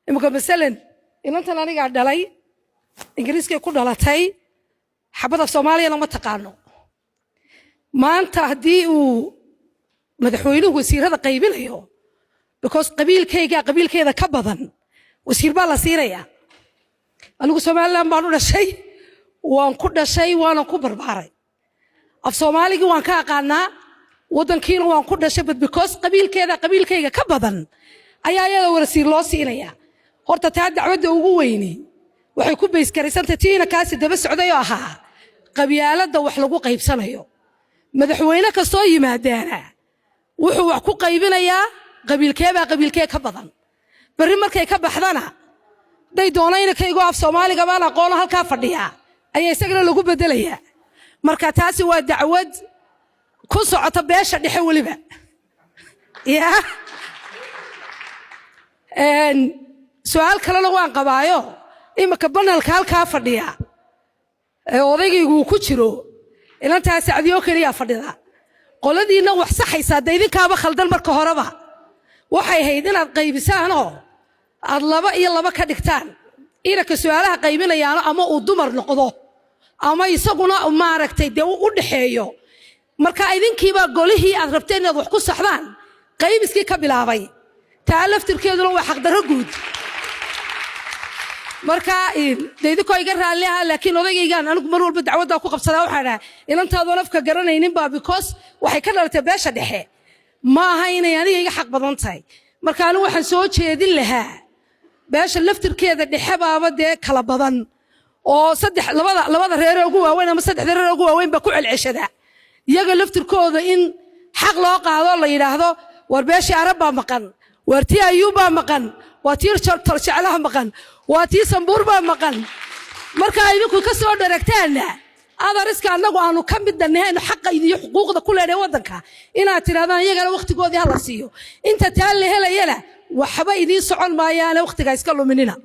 Imika masalan, inantan anigaa dhalay, Ingiriiskay ku dhalatay, xabada Soomaaliyana ma taqaano. Maanta haddii uu madaxweynuhu wasiirada qaybinayo, because qabiilkayga qabiilkeeda ka badan, wasiir baa la siinayaa. Anigu Somaliland baan u dhashay, waan ku dhashay, waanan ku barbaaray, af Soomaaligii waan ka aqaanaa, waddankiina waan ku dhashay, but because qabiilkeeda qabiilkayga ka badan ayaa iyada wasiir loo siinaya. Horta taa dacwadda ugu weyni waxay ku baysgaraysantay tiina kaasi daba socday oo ahaa qabyaaladda wax lagu qaybsanayo. Madaxweyne kastoo yimaadaana wuxuu wax ku qaybinayaa qabiilkeebaa qabiilkee ka badan. Berri markay ka baxdana, day doonayna af Soomaaliga baan aqoono halkaa fadhiya ayaa isagana lagu bedelayaa. Marka taasi waa dacwad ku socota beesha dhexe weliba. Ya, su-aal kalena waan qabaayo. Imika panelka halkaa fadhiya ee odaygaygu uu ku jiro, inantaa Sacdiyo keliyaa fadhida. Qoladiinna wax saxaysaa de idinkaaba khaldan. Marka horeba waxay ahayd inaad qaybisaanoo aad laba iyo laba ka dhigtaan. Inanka su-aalaha qaybinayaano ama uu dumar noqdo ama isaguna maaragtay dee u dhaxeeyo. Marka idinkiibaa golihii aad rabteen inaad wax ku saxdaan qaybiskii ka bilaabay. Taa laftirkeeduna waa xaqdarro guud. Marka de idinkoo iga raalli ahaa, laakiin odaygaygaan anigu mar walba dacwaddaa ku qabsadaa. Waxaa dhaha, inantaadoon afka garanaynin baa, because waxay ka dhalatay beesha dhexe, ma aha inay aniga iga xaq badan tahay. Marka anigu waxaan soo jeedin lahaa, beesha laftirkeeda dhexe baaba dee kala badan oo saddex labada reer ugu waaweyn ama saddexda reer ugu waaweyn baa ku celceshada. Iyaga laftirkooda in xaq loo qaado, la yidhaahdo, war beeshii Arab baa maqan, war tii Ayuub baa maqan, waa tii Jeclaha maqan, waa tii Sambuur baa maqan. Markaa idinku ka soo dharagtaanna adariska annagu aanu ka mid danahayno xaqa iyo xuquuqda ku leenahay waddanka, inaad tidhahdaan iyagana wakhtigoodii hala siiyo. Inta taa la helayana waxba idiin socon maayaane wakhtiga iska luminina.